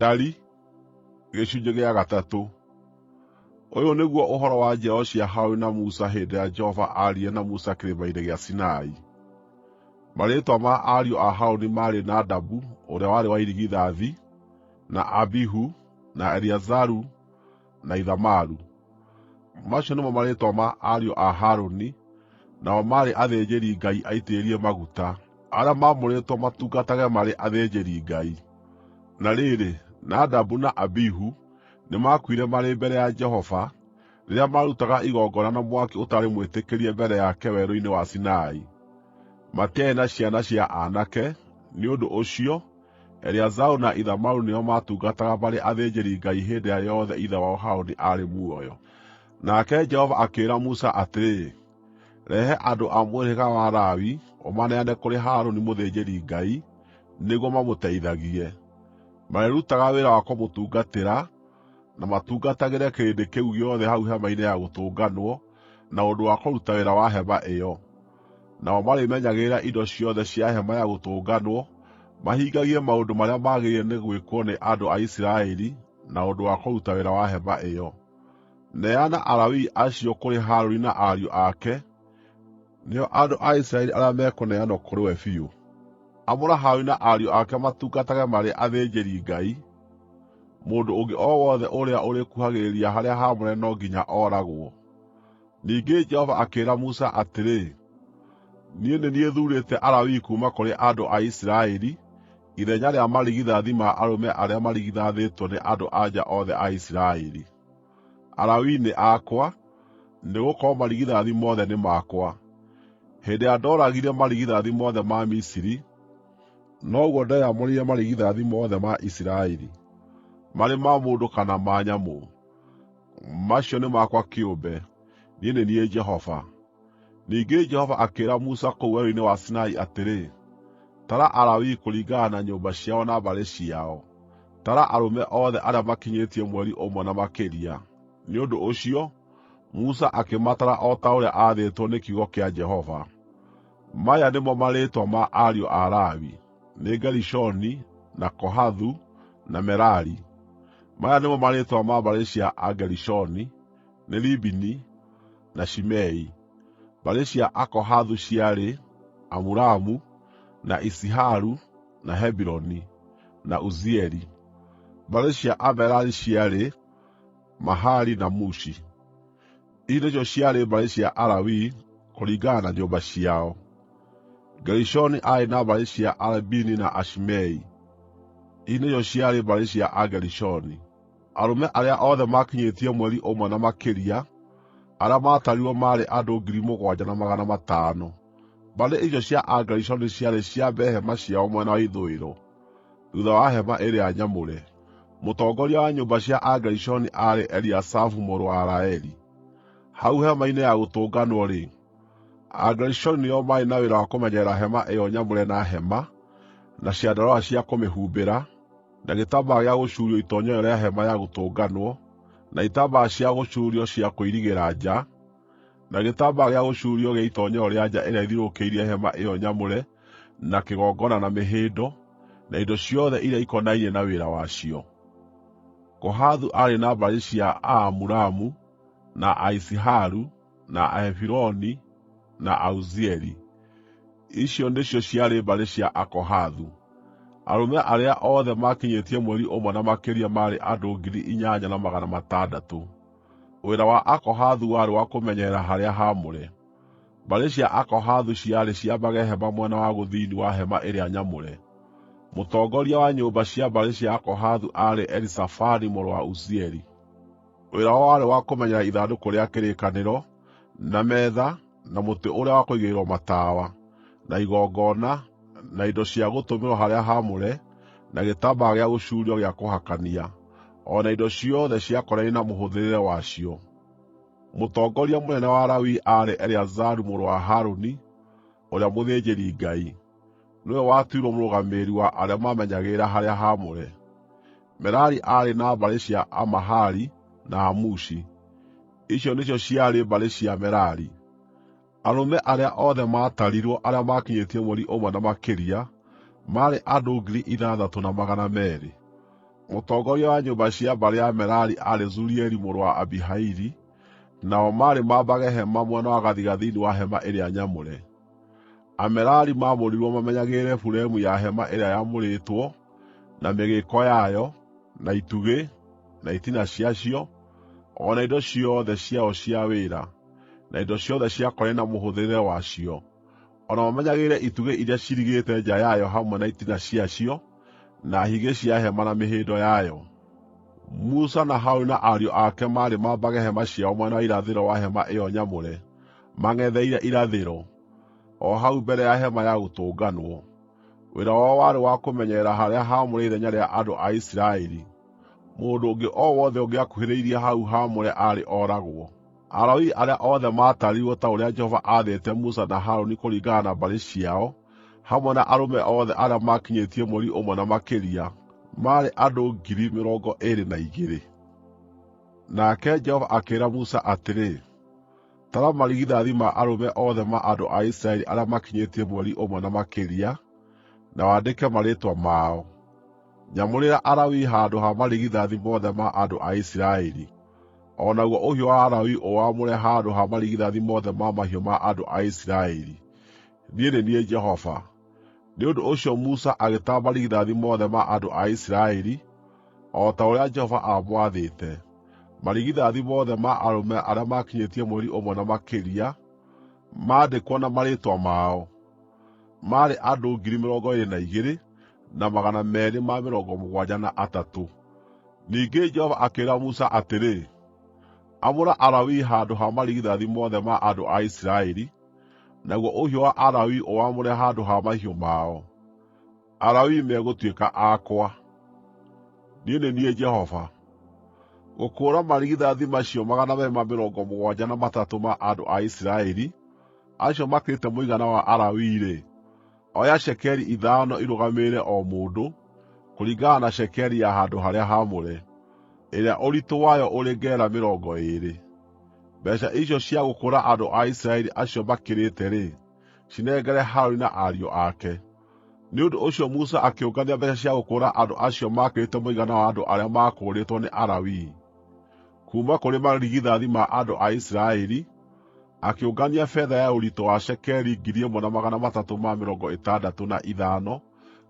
Ndari gĩcunjĩ gĩa gatatũ. Ũyũ nĩguo ũhoro wa njiaro cia Harũni na Musa hĩndĩ ĩrĩa Jehova aaririe na Musa Kĩrĩma-inĩ gĩa Sinai. Marĩĩtwa ma ariũ a Harũni maarĩ Nadabu ũrĩa warĩ wa irigithathi, na Abihu, na Eleazaru, na Ithamaru. Macio nĩmo marĩĩtwa ma ariũ a Harũni, nao maarĩ athĩnjĩri-Ngai aitĩrĩrie maguta, arĩa maamũrĩtwo matungatage marĩ athĩnjĩri-Ngai. Na rĩrĩ, Nadabu na Abihu nĩmakuire marĩ mbere ya Jehova rĩrĩa maarutaga igongona na mwaki ũtarĩ mwĩtĩkĩrie mbere yake werũ-inĩ wa Sinai. Matiarĩ na ciana cia aanake; nĩ ũndũ ũcio Eleazaru na Ithamaru nĩo maatungataga marĩ athĩnjĩri-Ngai hĩndĩ ĩrĩa yothe ithe wao Harũni aarĩ muoyo. Nake Jehova akĩĩra Musa atĩrĩ, “Rehe andũ a mũhĩrĩga wa Lawi ũmaneane kũrĩ Harũni mũthĩnjĩri-Ngai nĩguo mamũteithagie. Marĩrutaga wĩra wa kũmũtungatĩra, na matungatagĩre kĩrĩndĩ kĩu gĩothe hau Hema-inĩ-ya-Gũtũnganwo na ũndũ wa kũruta wĩra wa hema ĩyo. Nao marĩmenyagĩrĩra indo ciothe cia Hema-ya-Gũtũnganwo, mahingagie maũndũ marĩa magĩrĩire nĩ gwĩkwo nĩ andũ a Isiraeli na ũndũ wa kũruta wĩra wa hema ĩyo. Neana Alawii acio kũrĩ Harũni na ariũ ake, nĩo andũ a Isiraeli arĩa mekũneanwo kũrĩ we biũ. Amũra Harũni na ariũ ake matungatage marĩ athĩnjĩri-Ngai. Mũndũ ũngĩ o wothe ũrĩa ũrĩkuhagĩrĩria harĩa haamũre no nginya ooragwo.” Ningĩ Jehova akĩĩra Musa atĩrĩ, “Niĩ nĩ niĩ thuurĩte Alawii kuuma kũrĩ andũ a Isiraeli ithenya rĩa marigithathi ma arũme arĩa marigithathĩtwo nĩ andũ-a-nja othe a Isiraeli. Alawii nĩ akwa, nĩgũkorwo marigithathi mothe nĩ makwa. Hĩndĩ ĩrĩa ndooragire marigithathi mothe ma Misiri, noguo ndeyamũrĩire marigithathi mothe ma Isiraeli, marĩ ma mũndũ kana ma nyamũ. Macio nĩ makwa kĩũmbe. Niĩ nĩ niĩ Jehova.” Ningĩ Jehova akĩĩra Musa kũu werũ-inĩ wa Sinai atĩrĩ, “Tara Alawii kũringana na nyũmba ciao na mbarĩ ciao. Tara arũme othe arĩa makinyĩtie mweri ũmwe na makĩria.” Nĩ ũndũ ũcio Musa akĩmatara o ta ũrĩa aathĩtwo nĩ kiugo kĩa Jehova. Maya nĩmo marĩĩtwa ma ariũ a Lawi: nĩ Gerishoni, na Kohathu, na Merari. Maya nĩmo marĩĩtwa ma mbarĩ cia Agerishoni: nĩ Libini na Shimei. Mbarĩ cia Akohathu ciarĩ: Amuramu, na Iziharu, na Hebironi, na Uzieli. Mbarĩ cia Amerari ciarĩ: Mahali na Mushi. Ici nĩcio ciarĩ mbarĩ cia Alawii kũringana na nyũmba ciao: Gerishoni aarĩ na mbarĩ cia Alabini na Ashimei. Ici nĩcio ciarĩ mbarĩ cia Agerishoni. Arũme arĩa othe maakinyĩtie mweri ũmwe na makĩria, arĩa maatarirwo maarĩ andũ 7,500. Mbarĩ icio cia Agerishoni ciarĩ ciambe hema ciao mwena wa ithũĩro, thuutha wa hema ĩrĩa nyamũre. Mũtongoria wa nyũmba cia Agerishoni aarĩ Eliasafu mũrũ wa Laeli. Hau Hema-inĩ-ya-Gũtũnganwo-rĩ, Agerishoni nĩo maarĩ na wĩra wa kũmenyerera hema ĩyo nyamũre na hema, na ciandarũa cia kũmĩhumbĩra, na gĩtambaya gĩa gũcuurio itoonyero rĩa Hema-ya-Gũtũnganwo, na itambaya cia gũcuurio cia kũirigĩra nja, na gĩtambaya gĩa gũcuurio gĩa itoonyero rĩa nja ĩrĩa ĩthiũrũrũkĩirie hema ĩyo nyamũre na kĩgongona na mĩhĩndo, na indo ciothe iria ikonainie na wĩra wacio. Kohathu aarĩ na mbarĩ cia Aamuramu, na Aiziharu, na Ahebironi, na Auzieli. Icio nĩcio ciarĩ mbarĩ cia Akohathu. Arũme arĩa othe maakinyĩtie mweri ũmwe na makĩria maarĩ andũ 8,600. Wĩra wa Akohathu warĩ wa kũmenyerera harĩa haamũre. Mbarĩ cia Akohathu ciarĩ ciambage hema mwena wa gũthini wa hema ĩrĩa nyamũre. Mũtongoria wa nyũmba cia mbarĩ cia Akohathu aarĩ Elizafani mũrũ wa Uzieli. Wĩra wao warĩ wa kũmenyerera ithandũkũ rĩa kĩrĩkanĩro, na metha, na mũtĩ ũrĩa wa kũigĩrĩrwo matawa, na igongona, na indo cia gũtũmĩrwo harĩa haamũre, na gĩtambaya gĩa gũcuurio gĩa kũhakania, o na indo ciothe ciakonainie na mũhũthĩrĩre wacio. Mũtongoria mũnene wa Alawii aarĩ Eleazaru mũrũ wa Harũni, ũrĩa mũthĩnjĩri-Ngai. Nĩwe watuirwo mũrũgamĩrĩri wa arĩa maamenyagĩrĩra harĩa haamũre. Merari aarĩ na mbarĩ cia Amahali na Amushi. Icio nĩcio ciarĩ mbarĩ cia Merari. Arũme arĩa othe maatarirwo arĩa maakinyĩtie mweri ũmwe na makĩria maarĩ andũ 6,200. Mũtongoria wa nyũmba cia mbarĩ ya Merari aarĩ Zurieli mũrũ wa Abihaili; nao maarĩ mambage hema mwena wa gathigathini wa hema ĩrĩa nyamũre. Amerari maamũrirwo mamenyagĩrĩre buremu ya hema ĩrĩa yamũrĩtwo, na mĩgĩĩko yayo, na itugĩ, na itina ciacio, o na indo ciothe ciayo cia wĩra, na indo ciothe ciakonainie na mũhũthĩrĩre wacio, o na mamenyagĩrĩre itugĩ iria ciirigĩte nja yayo hamwe na itina ciacio, na higĩ cia hema na mĩhĩndo yayo. Musa na Harũni na ariũ ake maarĩ mambage hema ciao mwena wa irathĩro wa hema ĩyo nyamũre, mang'etheire irathĩro, o hau mbere ya Hema-ya-Gũtũnganwo. Wĩra wao warĩ wa kũmenyerera harĩa haamũre ithenya rĩa andũ a Isiraeli. Mũndũ ũngĩ o wothe ũngĩakuhĩrĩirie hau haamũre aarĩ ooragwo. Alawii arĩa othe maatarirwo ta ũrĩa Jehova aathĩte Musa na Harũni kũringana na mbarĩ ciao, hamwe na arũme othe arĩa maakinyĩtie mweri ũmwe na makĩria, maarĩ andũ 22,000. Nake Jehova akĩĩra Musa atĩrĩ, “Tara marigithathi ma arũme othe ma andũ a Isiraeli arĩa makinyĩtie mweri ũmwe na makĩria, na wandĩke marĩĩtwa mao. Nyamũrĩra Alawii handũ ha marigithathi mothe ma andũ a Isiraeli, o naguo ũhiũ wa Alawii ũwaamũre handũ ha marigithathi mothe ma mahiũ ma andũ a Isiraeli. Niĩ nĩ niĩ Jehova.” Nĩ ũndũ ũcio Musa agĩtara marigithathi mothe ma andũ a Isiraeli, o ta ũrĩa Jehova aamwathĩte. Marigithathi mothe ma arũme arĩa maakinyĩtie mweri ũmwe na makĩria, maandĩkwo na marĩĩtwa mao, maarĩ andũ 22,273. Ningĩ Jehova akĩĩra Musa atĩrĩ, “Amũra Alawii handũ ha marigithathi mothe ma andũ a Isiraeli, naguo ũhiũ wa Alawii ũwaamũre handũ ha mahiũ mao. Alawii megũtuĩka akwa. Niĩ nĩ niĩ Jehova. Gũkũũra marigithathi macio 273 ma andũ a Isiraeli, acio makĩrĩte mũigana wa Alawii-rĩ, oya cekeri ithano irũgamĩrĩre o mũndũ, kũringana na cekeri ya handũ-harĩa-haamũre, ĩrĩa ũritũ wayo ũrĩ geera 20. Mbeeca icio cia gũkũũra andũ a Isiraeli acio makĩrĩte-rĩ, cinengere Harũni na ariũ ake.” Nĩ ũndũ ũcio Musa akĩũngania mbeeca cia gũkũũra andũ acio maakĩrĩte mũigana wa andũ arĩa maakũũrĩtwo nĩ Alawii. Kuuma kũrĩ marigithathi ma andũ a Isiraeli, akĩũngania betha ya ũritũ wa cekeri 1,365,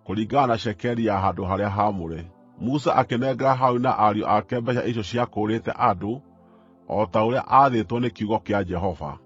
kũringana na cekeri ya handũ-harĩa-haamũre. Musa akĩnengera Harũni na ariũ ake mbeeca icio ciakũũrĩte andũ, o ta ũrĩa aathĩtwo nĩ kiugo kĩa Jehova.